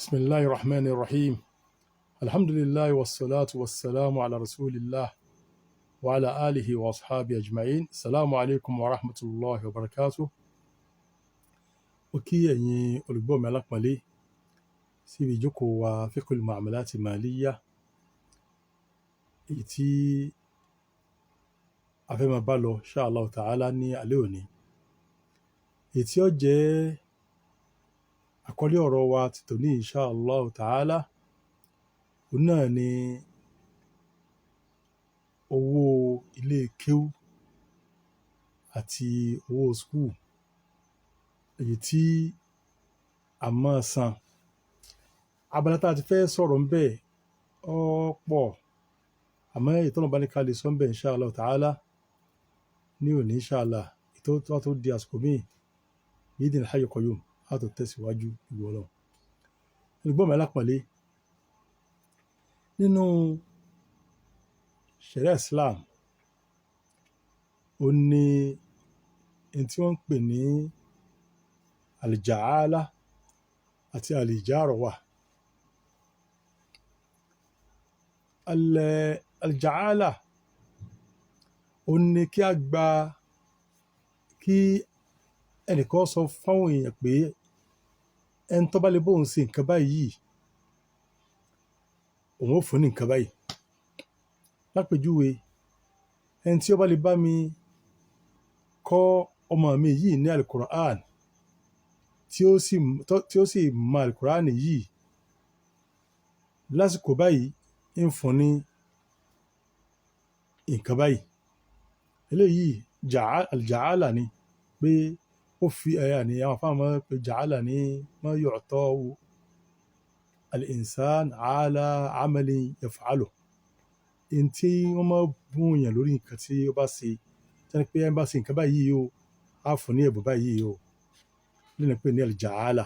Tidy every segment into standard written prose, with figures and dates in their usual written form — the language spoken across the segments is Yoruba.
Bismillahir Rahmanir Rahim. Alhamdulillahi wassalatu wassalamu ala rasulillah wa ala alihi wa ashabi ajma'in. Assalamu alaikum wa rahmatullahi wa barakatuh. Ó kí ẹ̀yin olùgbọ́ mi alápọ̀nlé síbi ìjókòó wa Fiqhul Mu'amalati Maliyya, èyí tí a fẹ́ máa bá lọ insha Allah ta'ala ní alẹ́ òní. Èyí tí ó jẹ́ àkọlé ọ̀rọ̀ wa ti tòní insha Allah ta'ala, òun náà ni owó ilé kéwú àti owó school, èyí tí a máa san. Abala tá a ti fẹ́ sọ̀rọ̀ ń bẹ̀ ọ́ pọ̀, àmọ́ èyí tọ́lọ́run bá ní ká lè sọ ń bẹ̀ insha Allah ta'ala ní òní insha Allah, èyí tó di àsìkò míì, bi idhnil hayyil qayyum, á tó tẹ̀síwájú ìwọ Ọlọ́run. Olùgbọ́ mi alápọ̀nlé, nínú Sharia Islam, ó ní ohun tí wọ́n ń pè ní al-ja'ala àti al-ijara wà. Al-ja'ala ó ní kí a gba kí ẹnìkan sọ fáwọn èèyàn pé ẹni tó bá lè bóun ṣe nǹkan báyìí, òun ó fún ní nǹkan báyìí. Lápèjúwe, ẹni tí ó bá lè bá mi kọ́ ọmọ mi yìí ní Al-Qur'an, tí ó sì mọ Al-Qur'an yìí lásìkò báyìí, ń fún ní nǹkan báyìí. Eléyìí al-ja'ala ni pé ó fi ẹ̀yà ni àwọn afá máa ń pe ja'ala ní ma yu'ta'u al-insan ala amalin yaf'alu. Ohun tí wọ́n máa ń bùn èèyàn lórí nǹkan tí ó bá ṣe, tí wọ́n ní pé ẹni bá ṣe nǹkan báyìí o, á fún ní ẹ̀bùn báyìí o. Eléyìí ni pé ní al-ja'ala.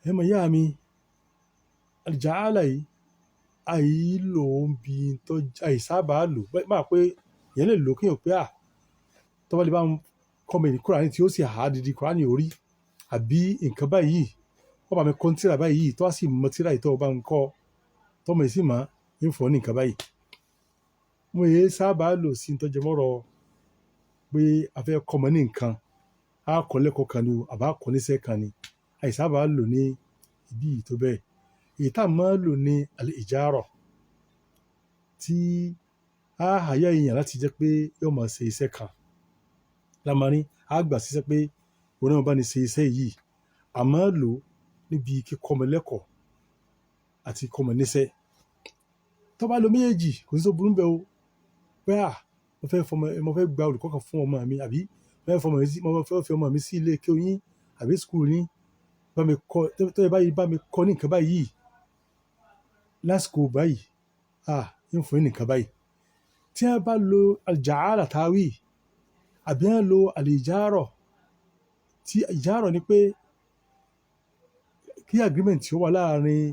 Ẹ̀yin ọmọ ìyá mi, al-ja'ala yìí, àì lò ó bí tó, àì sábà lò. Máa pé èèyàn lè lò kí èèyàn pé à, tó bá lè bá ń kọ́ mi ní Qur'an tí ó sì há dídí Qur'an orí, àbí nǹkan báyìí, ó bá mi kọ́ tírà báyìí, tó bá sì mọ tírà yìí tó bá ń kọ́, tó mọ̀ sí mọ̀, ń fún ọ ní nǹkan báyìí. Mo yé sábà lò sí ń tọ́jú mọ́rọ̀ pé a fẹ́ kọ́ ọmọ ní nǹkan, á kọ́ lẹ́kọ̀ọ́ kan ni o, àbá kọ́ níṣẹ́ kan ni. Àì sábà lò ní ibi yìí tó bẹ́ẹ̀. Èyí tá a máa ń lò ní al-ijara, tí á hire èèyàn láti jẹ́ pé yóò máa ṣe iṣẹ́ kan. Lámarín, á gbà síṣẹ́ pé òun náà bá ní ṣe iṣẹ́ yìí. A máa ń lò níbi kíkọ́ ọmọ lẹ́kọ̀ọ́ àti kọ́ ọmọ níṣẹ́. Tó bá lo méjèèjì, kò sí tó burú bẹ́ẹ̀ o. Pé à, mo fẹ́ fọmọ, mo fẹ́ gba olùkọ́ kan fún ọmọ mi, àbí mo fẹ́ fọmọ mi sí, mo fẹ́ fi ọmọ mi sí ilé kéwú yín àbí school yín, bá mi kọ́, tó yẹ báyìí bá mi kọ́ ní nǹkan báyìí lásìkò báyìí, à, ń fún yín ní nǹkan báyìí. Tí wọ́n bá lo al-ja'ala táwí, àbí wọ́n lo al-ijara, tí ijara ni pé kí agreement ó wà láàárín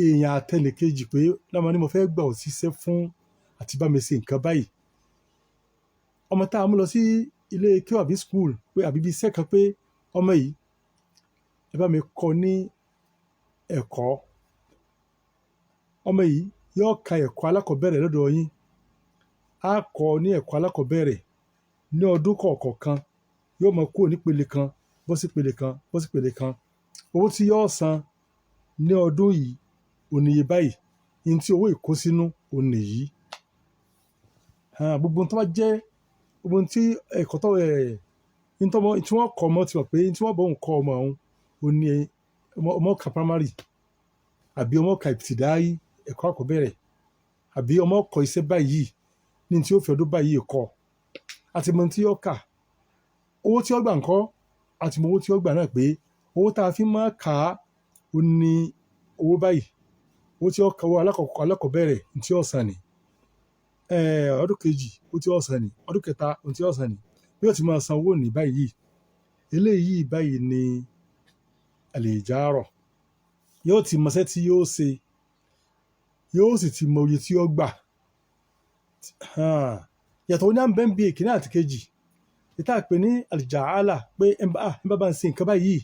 èèyàn àtẹnìkejì pé lámarín mo fẹ́ gbà ọ́ síṣẹ́ fún àti bá mi ṣe nǹkan báyìí. Ọmọ tá a mú lọ sí ilé kéwú àbí school pé àbí ibi iṣẹ́ kan pé ọmọ yìí, ẹ bá mi kọ́ ní ẹ̀kọ́. Ọmọ yìí yóò ka ẹ̀kọ́ alákọ̀ọ́bẹ̀rẹ̀ lọ́dọ̀ yín. Á kọ́ ọ ní ẹ̀kọ́ alákọ̀ọ́bẹ̀rẹ̀ ní ọdún kọ̀ọ̀kan. Yóò máa kúrò ní ìpele kan, bọ́ sí ìpele kan, bọ́ sí ìpele kan. Owó tí yóò san ní ọdún yìí ò níye báyìí. Ohun tí owó yìí kó sínú ò níyìí. Gbogbo ohun tó bá jẹ́, gbogbo ohun tí ẹ̀kọ́ tó, ẹ̀, ohun tó mọ, tí wọ́n kọ́ ọmọ tí mọ̀ pé ohun tí wọ́n bá òun kọ́ ọmọ òun, ò ní ọmọ ka primary àbí ọmọ ka ibtidai, ẹ̀kọ́ àkọ́bẹ̀rẹ̀, àbí ọmọ kọ́ iṣẹ́ báyìí ní tí ó fi ọdún báyìí kọ́. A ti mọ ohun tí yóò kà. Owó tí ó gbà ńkọ́, a ti mọ owó tí ó gbà náà pé owó tá a fi máa kà á ó ní owó báyìí. Owó tí ó ka owó alákọ̀ọ́bẹ̀rẹ̀ ohun tí ó san ni. Ọdún kejì owó tí ó san ni. Ọdún kẹta ohun tí ó san ni. Bí ó ti máa san owó ní báyìí. Eléyìí báyìí ni al-ijara. Yóò ti mọ iṣẹ́ tí yóò ṣe, yóò sì ti mọ iye tí ó gbà. Ìyàtọ̀ ní à ń bẹ́ ń bí èkíní àti kejì. Ìta pè ní àlìjàálà pé ẹ bá ń ṣe nǹkan báyìí,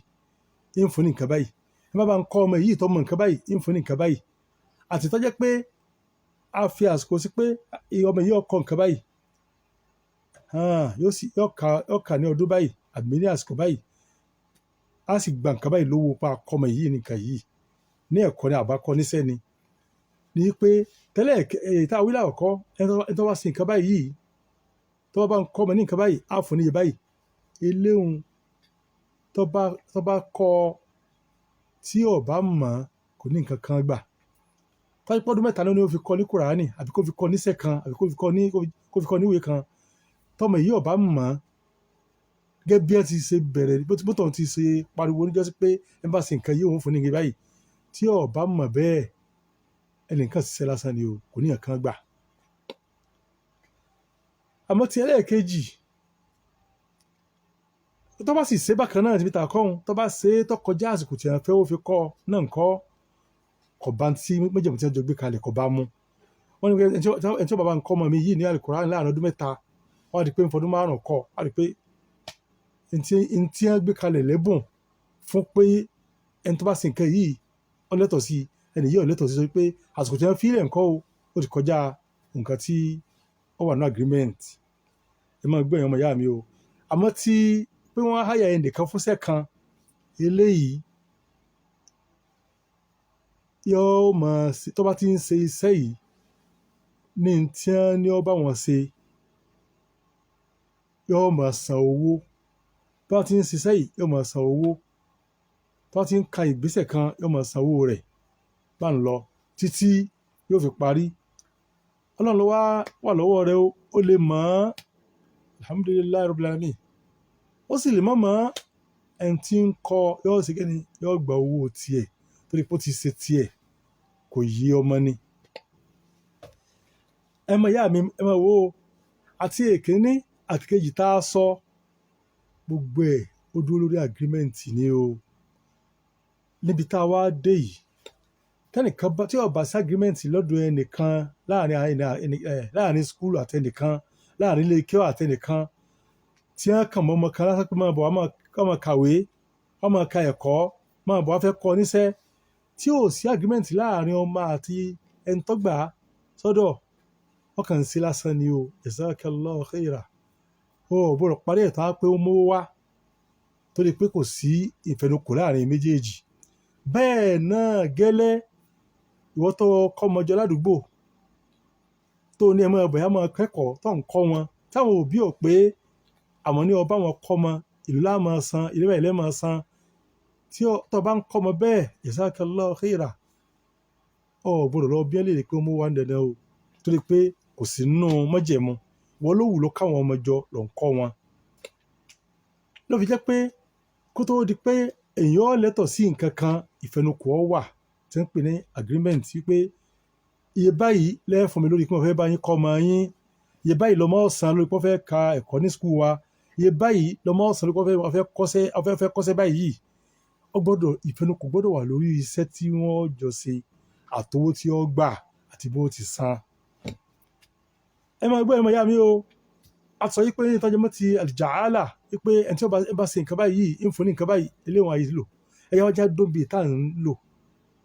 ń fún ní nǹkan báyìí, ẹ bá ń kọ́ ọmọ yìí tó mọ nǹkan báyìí, ń fún ní nǹkan báyìí. Àti tó jẹ́ pé a fi àsìkò sí pé ọmọ yìí ó kọ́ nǹkan báyìí, yóò sì yóò kà ní ọdún báyìí àbí ní àsìkò báyìí, a sì gba nǹkan báyìí lówó pa kọ́ ọmọ yìí nǹkan yìí ní ẹ̀kọ́ ní àbákọ́ níṣẹ́ ni. Ní pé tẹ́lẹ̀ èyí tá a wí lákọ̀ọ́kọ́, ẹni tó wá sí nǹkan báyìí, tó bá ń kọ́ ọmọ ní nǹkan báyìí, á fún ní iye báyìí. Eléhun tó bá kọ́ tí ò bá mọ̀ kò ní nǹkan kan gbà. Tó bá pé ọdún 3 ló ní ó fi kọ́ ní Kùránì àbí kó fi kọ́ níṣẹ́ kan àbí kó fi kọ́ ní, kó fi kọ́ ní ìwé kan, tọ́mọ yìí ò bá mọ̀ gẹ́gẹ́ bí ẹ ti ṣe bẹ̀rẹ̀, bó tọ̀ ti ṣe pariwo níjọ́sí pé ẹ bá ṣe nǹkan yìí òun fún ní iye báyìí, tí ò bá mọ̀ bẹ́ẹ̀, ẹnìkan ṣiṣẹ́ lásán ni o, kò ní nǹkan gbà. Àmọ́ tí ẹlẹ́ẹ̀kejì tó bá sì ṣe bákan náà níbi tá a kọ́ òun, tó bá ṣe tó kọjá àsìkò tí a fẹ́ ó fi kọ́ náà ńkọ́, kò bá tí méjèèjì tí wọ́n jọ gbé kalẹ̀ kò bá mú. Wọ́n ní pé ẹni tí ó bá ń kọ́ ọmọ mi yìí ní Al-Qur'an láàrin ọdún 3, wọ́n á di pé ń fọdún 5 kọ́, á di pé ẹni tí wọ́n gbé kalẹ̀ lẹ́bùn fún pé ẹni tó bá ṣe nǹkan yìí ó lẹ́tọ̀ọ́ sí, ẹni yìí ó lẹ́tọ̀ọ́ sí, sọ pé àsìkò tí wọ́n fi lẹ̀ ńkọ́ o, ó ti kọjá nǹkan tí ó wà ní agreement. Ẹ máa gbọ́ ẹ̀yin ọmọ ìyá mi o. Àmọ́ tí pé wọ́n háyà ẹnìkan fúnṣẹ́ kan, eléyìí yóò mọ̀ sí, tó bá ti ń ṣe iṣẹ́ yìí ní tí wọ́n ní ó bá wọn ṣe, yóò máa san owó. Tó bá ti ń ṣiṣẹ́ yìí, yóò máa san owó. Tó bá ti ń ka ìgbésẹ̀ kan, yóò máa san owó rẹ̀ bá ń lọ títí yóò fi parí. Ọlọ́run ló wà lọ́wọ́ rẹ̀ o, ó lè mọ̀ ọ́n. Alhamdulillahi Rabbil Alamin. Ó sì lè mọ̀ mọ́ ẹni tí ń kọ́, yóò ṣe kíni, yóò gba owó tiẹ̀ torí pé ó ti ṣe tiẹ̀, kò yé ọmọ ni. Ẹ mọ ìyá mi, ẹ mọ wo o. Àti èkínní àti kejì tá a sọ, gbogbo ẹ̀ ó dúró lórí agreement ni o. Níbi tá a wá dé yìí, tẹ́nìkan bá, tí ó bá sí agreement lọ́dọ̀ ẹnìkan láàrin school àti ẹnìkan, láàrin ilé kéwú àti ẹnìkan, tí wọ́n kàn mọ́ ọmọ kan lásán pé máa bọ̀ wá máa kàwé, wá máa ka ẹ̀kọ́, máa bọ̀ wá fẹ́ kọ́ níṣẹ́, tí ò sí agreement láàrin ọmọ àti ẹni tó gbà á sọ́dọ̀, wọ́n kàn ń ṣe lásán ni o. Jazakallahu khaira. O ò gbọdọ̀ parí ẹ̀ tán á pé ó mówó wá torí pé kò sí ìfẹnukò láàrin méjèèjì. Bẹ́ẹ̀ náà gẹ́lẹ́ ìwọ tó kọ́ ọmọ jọ ládùúgbò tó ní ẹ máa bọ̀, ẹ máa kẹ́kọ̀ọ́ tó ń kọ́ wọn, táwọn òbí ò pé àwọn ní ọba wọn kọ́ ọmọ, ìlú lá máa san, ìlú báyìí lẹ́ máa san. Tí tó bá ń kọ́ ọmọ bẹ́ẹ̀, jazakallahu khaira, o ò gbọdọ̀ lọ bí ẹ léèrè pé ó mú wá dandan o, torí pé kò sí nínú májẹ̀mú. Wọ́n ló wù ló káwọn ọmọ jọ lọ ń kọ́ wọn. Ló fi jẹ́ pé kó tó di pé èèyàn ó lẹ́tọ̀ọ́ sí nǹkan kan, ìfẹnukò ó wà tí ń pè ní agreement wípé iye báyìí lẹ́ fún mi lórí pé mo fẹ́ bá yín kọ́ ọmọ yín, iye báyìí lọmọ ó san lórí pé wọ́n fẹ́ ka ẹ̀kọ́ ní school wa, iye báyìí lọmọ ó san lórí pé wọ́n fẹ́ kọ́ṣẹ́, wọ́n fẹ́ kọ́ṣẹ́ báyìí. Ó gbọdọ̀, ìfẹnukò gbọdọ̀ wà lórí iṣẹ́ tí wọ́n jọ ṣe àtowó tí ó gbà àti bó ti san. Ẹ máa gbọ́ ẹ̀yin ọmọ ìyá mi o. A sọ wípé ìtọ́jú mọ́ ti àlìjàálà wípé ẹni tí ó bá ṣe nǹkan báyìí, ń fún ní nǹkan báyìí, eléwọ̀n ayé lò. Ẹ̀yà wá já dóbi tá à ń lò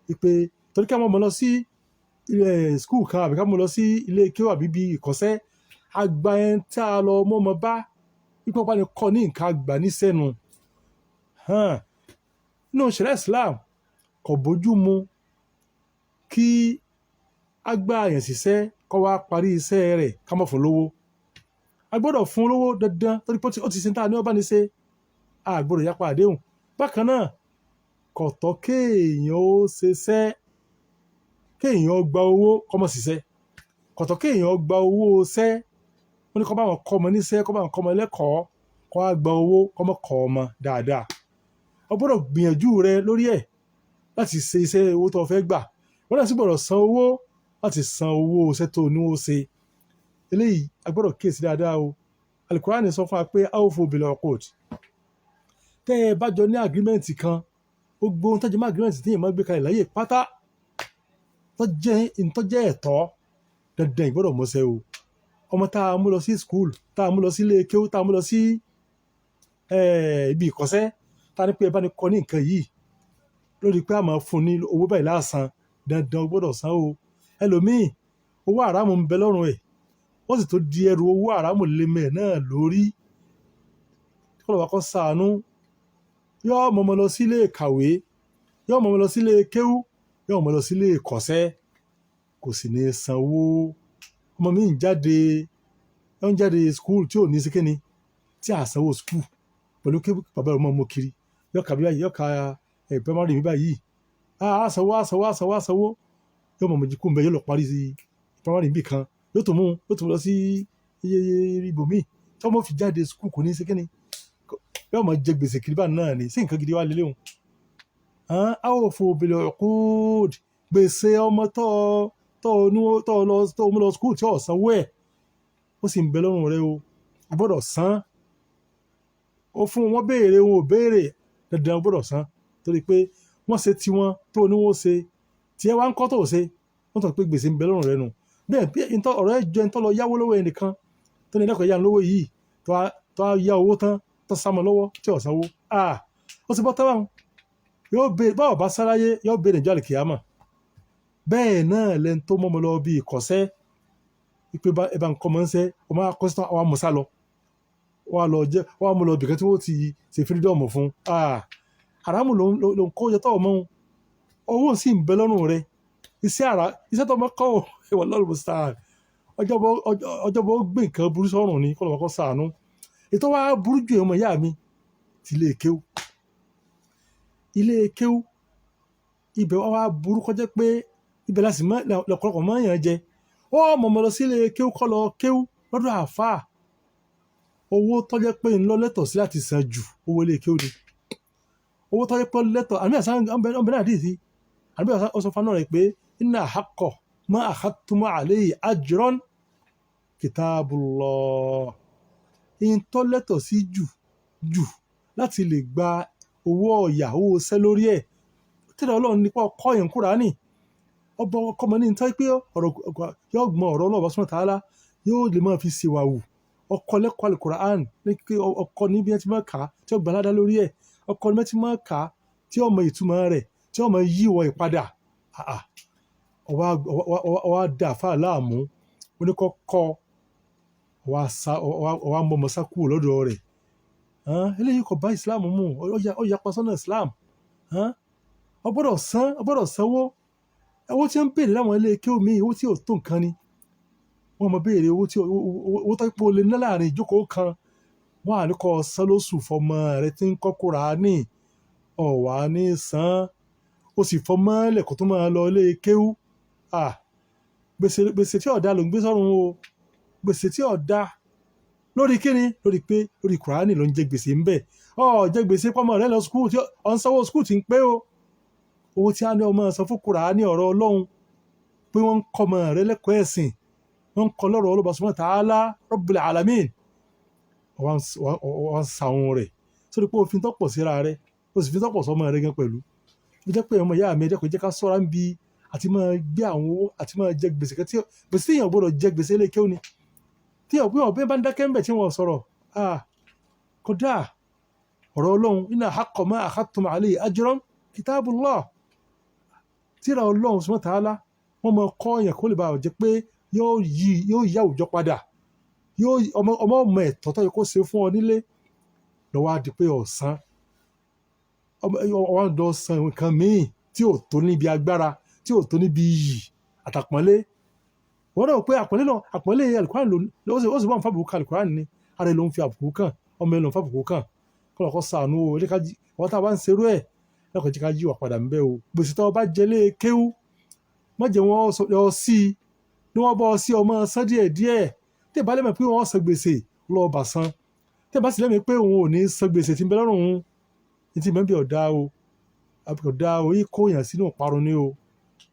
wípé torí ká máa mọ̀ lọ sí ilé school kan àbí ká mọ̀ lọ sí ilé kéwú àbí ibi ìkọ́ṣẹ́, àgbà ẹni tí a lọ mọ́ ọmọ bá wípé wọ́n bá ní kọ́ ní nǹkan àgbà ní sẹ́nu. Nínú ìṣẹ̀lẹ̀ Islam kò bójú mu kí a gbà àyàn ṣiṣẹ́ kó wá parí iṣẹ́ rẹ̀ ká má fún lówó. A gbọdọ̀ fún lówó dandan torí pé ó ti ṣe tá a ní ọba ní ṣe, a gbọdọ̀ yapa àdéhùn. Bákan náà kò tọ́ kéèyàn ó ṣiṣẹ́, kéèyàn ó gba owó kó má ṣiṣẹ́. Kò tọ́ kéèyàn ó gba owó ṣẹ́, wọ́n ní kó bá wọn kọ́ ọmọ níṣẹ́, kó bá wọn kọ́ ọmọ lẹ́kọ̀ọ́, kó wá gba owó kó má kọ́ ọmọ dáadáa. O gbọdọ̀ gbìyànjú rẹ lórí ẹ̀ láti ṣe iṣẹ́ owó tó fẹ́ gbà. Wọ́n náà sì gbọdọ̀ san owó láti san owó iṣẹ́ tó ní ó ṣe. Eléyìí a gbọdọ̀ kíyèsí dáadáa o. Al-Qur'ani sọ fún wa pé awfu bil uqud. Tẹ́ ẹ bá jọ ní agreement kan, gbogbo ohun tó jẹ́ mọ́ agreement tí èèyàn máa gbé kalẹ̀ láyé pátá tó jẹ́ tó jẹ́ ẹ̀tọ́ dandan ìgbọ́dọ̀ mọ́ṣẹ́ o. Ọmọ tá a mú lọ sí school, tá a mú lọ sí ilé kéwú, tá a mú lọ sí ibi ìkọ́sẹ́ ta ni pé ẹ bá ní kọ́ ní nǹkan yìí lórí pé a máa fún ní owó báyìí lásán, dandan o gbọ́dọ̀ san o. Ẹlòmíì owó àràmù ń bẹ lọ́rùn ẹ̀, ó sì tó di ẹrù owó àràmù lémẹ̀ náà lórí. Kọ́lọ̀ wá kọ́ ṣàánú. Yóò mọ̀mọ́ lọ sílé ìkàwé, yóò mọ̀mọ́ lọ sílé kéwú, yóò mọ̀ lọ sílé ìkọ́sẹ́, kò sì ní sanwó. Ọmọ mi ń jáde, ó ń jáde school tí ò ní sí kíni, tí a sanwó school pẹ̀lú kí bàbá rẹ̀ mọ̀ mọ́ kiri. Yóò ka bí báyìí, yóò ka primary mi báyìí. A sanwó, a sanwó, a sanwó, a sanwó. Yóò mọ̀ mọ̀ jí kú mbẹ́, yóò lọ parí sí primary níbì kan. Yóò tó mú, yóò tó lọ sí iye ibòmíì. Tí ọmọ fi jáde school kò ní sí kíni. Yóò mọ̀ jẹ gbèsè kiri bá náà ni. Sí nǹkan gidi wá lélẹ̀ òun. Awfu bil uqud. Gbèsè ọmọ tó tó lọ, tó mú lọ school tí ò sanwó ẹ̀. Ó sì ń bẹ lọ́rùn rẹ o. O gbọ́dọ̀ san. Ó fún wọn béèrè, wọn ò béèrè. Dandan o gbọ́dọ̀ san. Torí pé wọ́n ṣe tiwọn tó ní wọ́n ṣe. Tí ẹ wá ń kọ́ tó ṣe, wọ́n tọ̀ pé gbèsè ń bẹ lọ́rùn rẹ nù. Bẹ́ẹ̀ bí ntọ́ ọ̀rọ̀ ẹ jẹ́ ntọ́ lọ yáwó lọ́wọ́ ẹnìkan tó ní ẹ̀dàkọ̀ yá lówó yìí tó a yá owó tán tó sá mọ́ lọ́wọ́ tí ò sanwó. Ó ti bọ́ tán báwọn. Yóò béèrè, báwo bá sáráyé, yóò béèrè níjọ́ àlìkìyámà. Bẹ́ẹ̀ náà lẹni tó mọ́mọ́ lọ bí ìkọ́sẹ́ wípé ẹ bá ń kọ́ mọ́ ń sẹ́, ọmọ akọ́sẹ́ tán, wọ́n á mú sá lọ. Wọ́n á lọ jẹ́, wọ́n á mú lọ ibìkan tí wọ́n ti ṣe freedom fún. Àràmù ló ń kó jẹ tọ́ ọmọ òun. Owó sì ń bẹ lọ́rùn rẹ. Iṣẹ́ àrà, iṣẹ́ tó ọmọ kọ́ ò, wallahu musta'an. Ọjọ́ bọ́ gbé nǹkan burú sọ́rùn ni, kọ́ lọ́wọ́ kọ́ ṣàánú. Ètò wa burú jù ọmọ ìyá mi ti ilé kéwú. Ilé kéwú, ibẹ̀ wá burú kọjá pé ibẹ̀ la sì mọ́, lọ́pọ̀lọpọ̀ mọ́ èèyàn jẹ. Ó mọ̀ mọ́ lọ sí ilé kéwú kọ́ lọ kéwú lọ́dọ̀ àfáà. Owó tó jẹ́ pé ń lọ lẹ́tọ̀ sí láti san jù owó ilé kéwú ni. Owó tó jẹ́ pé lẹ́tọ̀, àmì àṣà ń bẹ náà dìísí. Àmì àṣà ó sọ fún rẹ̀ pé inna haqqa ma akhadtum alayhi ajran kitabullah. Ìyẹn tó lẹ́tọ̀ sí jù jù láti lè gba owó ọ̀yà, owó iṣẹ́ lórí ẹ̀. Tírà Ọlọ́run nípa ọkọ yẹn Kùránì. Ọba ọkọ mọ ní nítorí pé ọ̀rọ̀ yóò gbọ́n ọ̀rọ̀ Ọlọ́run subhanahu wa ta'ala yóò lè máa fi ṣèwà wù. Ọkọ lẹ́kọ̀ọ́ Al-Qur'an ní pé ọkọ ní bí wọ́n ti máa kà á tí ó gba ládá lórí ẹ̀. Ọkọ ní bí wọ́n ti máa kà á tí ó mọ ìtumọ̀ rẹ̀ tí ó mọ yíwọ ìpadà. Ọwá dà fà láàmú. Ó ní kó kọ́, ọwá mọ́ ọmọ sá kúrò lọ́dọ̀ rẹ̀. Eléyìí kò bá Islam mu. Ó yapa sọ́nà Islam. Ó gbọ́dọ̀ san, ó gbọ́dọ̀ sanwó. Owó tí wọ́n ń béèrè láwọn ilé kéwú mi, owó tí ò tó nǹkan ni. Wọ́n máa béèrè owó tí owó tó pé o lè ná láàrin ìjókòó kan. Wọ́n á ní kó san lóṣù fọmọ rẹ tí ń kọ́ Kùránì. Ó wà ní san. Ó sì fọmọ lẹ̀ kó tó máa lọ ilé kéwú. Gbèsè, gbèsè tí ò dá ló ń gbé sọ́run o. Gbèsè tí ò dá lórí kíni? Lórí pé lórí Kùránì ló ń jẹ gbèsè ń bẹ. Ó jẹ gbèsè pọ́nmọ rẹ lọ school tí ó ń sanwó school tí ń pé o. Owó tí a ní ọmọ san fún Kùránì ọ̀rọ̀ Ọlọ́run pé wọ́n ń kọ́ ọmọ rẹ lẹ́kọ̀ọ́ ẹ̀sìn. Wọ́n ń kọ́ lọ́rọ̀ Ọlọ́run subhanahu wa ta'ala Rabbil alamin. Wọ́n ń sa ohun rẹ̀. Sórí pé o fi ń tọ́pọ̀ síra rẹ, o sì fi ń tọ́pọ̀ sọ́mọ rẹ gan pẹ̀lú. Ó jẹ́ pé ọmọ ìyá mi, ẹ jẹ́ kó jẹ́ ká sọ́ra ń bi àti máa gbé àwọn owó àti máa jẹ gbèsè kan tí gbèsè tí èèyàn gbọ́dọ̀ jẹ gbèsè ilé kéwú ni. Tí ọ̀pọ̀ ọ̀bẹ bá ń dákẹ́ ń bẹ̀ tí wọ́n sọ̀rọ̀, kódà ọ̀rọ̀ Ọlọ́run inna haqqa ma akhadtum alayhi ajran kitabullah. Tírà Ọlọ́run subhanahu wa ta'ala wọ́n máa kọ́ èèyàn kó lè bá jẹ́ pé yóò yí, yóò yí àwùjọ padà. Yóò ọmọ ọmọ ọmọ ẹ̀tọ́ tó yẹ kó ṣe fún ọ nílé lọ́wọ́ á di pé ọ̀sán. Ọmọ ọwọ́ á lọ san nǹkan míì tí ò tó níbi agbára, tí ò tó níbi iyì àtàpọ́nlé. Wọ́n náà pé àpọ́nlé náà, àpọ́nlé Al-Qur'an ló ó sì wọ́n fàbùkù kan Al-Qur'an ni. Ara ẹ̀ ló ń fi àbùkù kàn, ọmọ ẹ̀ ló ń fàbùkù kàn. Kọ́lọ̀ kó ṣàánú o. Ẹ jẹ́ ká jí, àwọn tá a bá ń ṣerú ẹ̀, lọ́kàn jẹ́ ká yí wà padà ń bẹ́ o. Gbèsè tó bá jẹ lé kéwú, má jẹ́ wọ́n lọ sí i. Ní wọ́n bọ́ sí ọmọ san díẹ̀ díẹ̀. Tí ẹ bá lẹ́mọ̀ pé wọ́n san gbèsè, lọ bà san. Tí ẹ bá sì lẹ́mìí pé òun ò ní san gbèsè tí ń bẹ lọ́rùn òun, ní tí ń bẹ bí ọ̀dá o. Ọ̀dá o, yìí kó èèyàn sínú ìparun ni o.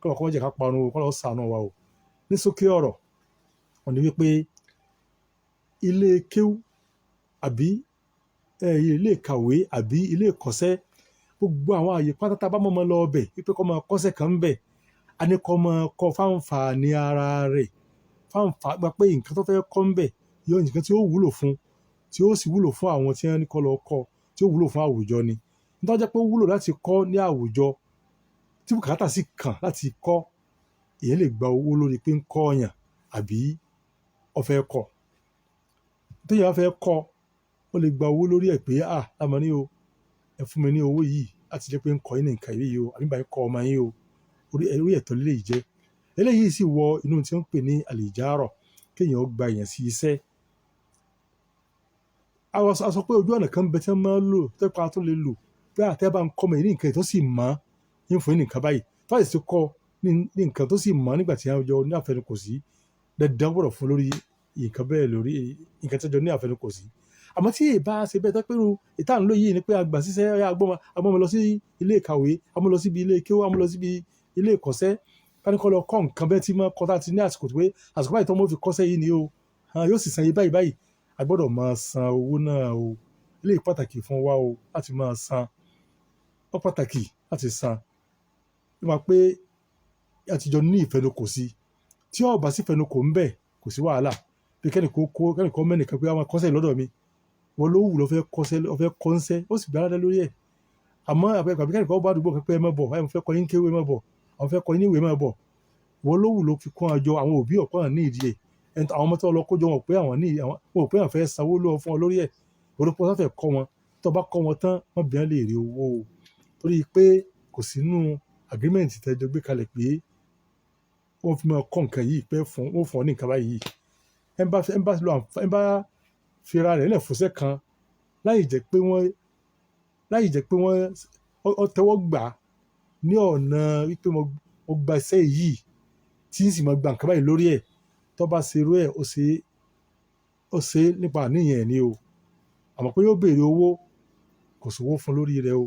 Kọ́lọ̀ kó má jẹ́ ká parun o, kọ́lọ̀ ó ṣàánú wa o. Ní sókè ọ̀rọ̀, òní wípé ilé kéwú àbí ilé ìkàwé àbí ilé ìkọ́ṣẹ́, gbogbo àwọn àyè pátá tá a bá mọ̀ mọ́ lọ bẹ̀ wípé kó máa kọ́ṣẹ́ kan ń bẹ̀, a ní kó máa kọ́ fáǹfààní ara rẹ̀. Fáǹfà gba pé nǹkan tó fẹ́ kọ́ ń bẹ̀ yóò nǹkan tí ó wúlò fún, tí ó sì wúlò fún àwọn tí wọ́n ní kọ́ lọ kọ́, tí ó wúlò fún àwùjọ ni. Nítorí jẹ́ pé ó wúlò láti kọ́ ní àwùjọ tí bùkátà sì kàn láti kọ́, èèyàn lè gba owó lórí pé ń kọ́ ọ̀yàn àbí ó fẹ́ kọ́. Téèyàn bá fẹ́ kọ́, ó lè gba owó lórí ẹ̀ pé à, lámọ̀ní o, ẹ fún mi ní owó yìí láti jẹ́ pé ń kọ́ yín ní nǹkan yìí o, àbí bá yín kọ́ ọmọ yín o. Orí ẹ̀tọ́ lélẹ́yìí jẹ́. Eléyìí sì wọ inú tí wọ́n ń pè ní àlìjárọ̀, kéèyàn ó gba èèyàn sí iṣẹ́. A sọ pé ojú ọ̀nà kan ń bẹ tí wọ́n máa ń lò, tó jẹ́ pé a tún lè lò pé àtẹ́ bá ń kọ́ ọmọ yìí ní nǹkan yìí tó sì mọ̀, ń fún yín ní nǹkan báyìí. Tó bá sì ti kọ́ ní nǹkan tó sì mọ̀ nígbà tí wọ́n jọ ní àfẹnukò sí, dandan gbọ́dọ̀ fún lórí nǹkan bẹ́ẹ̀ lórí nǹkan tí wọ́n jọ ní àfẹnukò sí. Àmọ́ tí èyí bá ṣe bẹ́ẹ̀ tó pé irú ìta ń lò yìí ni pé a gbà síṣẹ́, ọ̀yá a gbọ́mọ lọ sí ilé ìkàwé, a mú lọ síbi ilé kéwú, a mú lọ síbi ilé ìkọ́ṣẹ́. Ká ní kó lọ kọ́ nǹkan bẹ́ẹ̀ tí mọ́ kọ́ tá ti ní àsìkò pé àsìkò báyìí tó mọ́ fi kọ́ṣẹ́ yìí ni o. Yóò sì san iye báyìí báyìí. A gbọ́dọ̀ máa san owó náà o. Eléyìí pàtàkì fún wa o láti máa san. Ó pàtàkì láti san. Ó máa pé a ti jọ ní ìfẹnukò sí. Tí ó bá sí ìfẹnukò ń bẹ, kò sí wàhálà. Bí kẹ́ni kó kó, kẹ́ni kó mẹ́nìkan pé a máa kọ́ṣẹ́ lọ́dọ̀ mi. Wọ́n ló wù lọ fẹ́ kọ́ṣẹ́, ó fẹ́ kọ́ṣẹ́, ó sì gbá ládá lórí ẹ̀. Àmọ́ àbí kẹ́ni kó bá àdúgbò kan pé ẹ má bọ̀, ẹ fẹ́ kọ́ yín kéwú ẹ má bọ̀, àwọn fẹ́ kọ́ yín ní ìwé ẹ má bọ̀. Wọ́n ló wù ló fi kún àjọ àwọn òbí ọ̀pọ̀ náà ní ìdí ẹ̀. Àwọn ọmọ tí wọ́n lọ kó jọ wọn pé àwọn ní, àwọn ò pé àwọn fẹ́ sanwó lọ́wọ́ fún ọ lórí ẹ̀. Wọ́n ló pé wọ́n fẹ́ kọ́ wọn. Tó bá kọ́ wọn tán, wọ́n bí wọ́n lè rí owó o. Torí pé kò sí inú agreement tí ẹ jọ gbé kalẹ̀ pé wọ́n fi máa kọ́ nǹkan yìí pé fún, wọ́n fún ọ ní nǹkan báyìí. Ẹ bá, ẹ bá lo àǹfà, ẹ bá fi ara rẹ̀ lẹ̀ fún iṣẹ́ kan láì jẹ́ pé wọ́n, láì jẹ́ pé wọ́n, ó tẹ́wọ́ gbà ní ọ̀nà wípé mo gba iṣẹ́ yìí tí ń sì máa gba nǹkan báyìí lórí ẹ̀. Tó bá ṣe irú ẹ̀, ó ṣe nípa àníyàn ẹ̀ ni o. Àmọ́ pé yóò béèrè owó, kò sí owó fún lórí rẹ̀ o.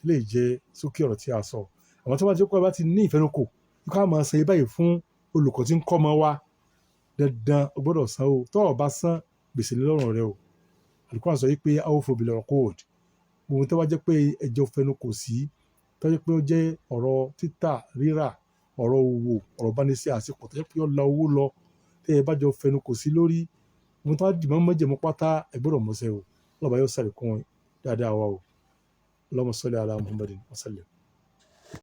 Eléyìí jẹ́ sókè ọ̀rọ̀ tí a sọ. Àmọ́ tí wọ́n bá ti pé bá ti ní ìfẹnukò, kí a máa san iye báyìí fún olùkọ́ tí ń kọ́ ọmọ wa. Dandan o gbọ́dọ̀ san o. Tó ò bá san, gbèsè ní lọ́rùn rẹ o. Al-Qur'an sọ wípé awfu bil uqud. Ohun tó bá jẹ́ pé ẹjọ́ fẹnukò sí, tó jẹ́ pé ó jẹ́ ọ̀rọ̀ títà, rírà, ọ̀rọ̀ òwò, ọ̀rọ̀ ìbánisẹ́ àsìkò tó jẹ́ pé ó la owó lọ, tí ẹ bá jọ fẹnukò sí lórí, ohun tó bá dì mọ́ májẹ̀mú pátá, ẹ gbọ́dọ̀ mú ṣẹ o. Ọlọ́run bá yóò ṣàlékún dáadáa wa o. Allahumma salli ala Muhammadin wa sallim.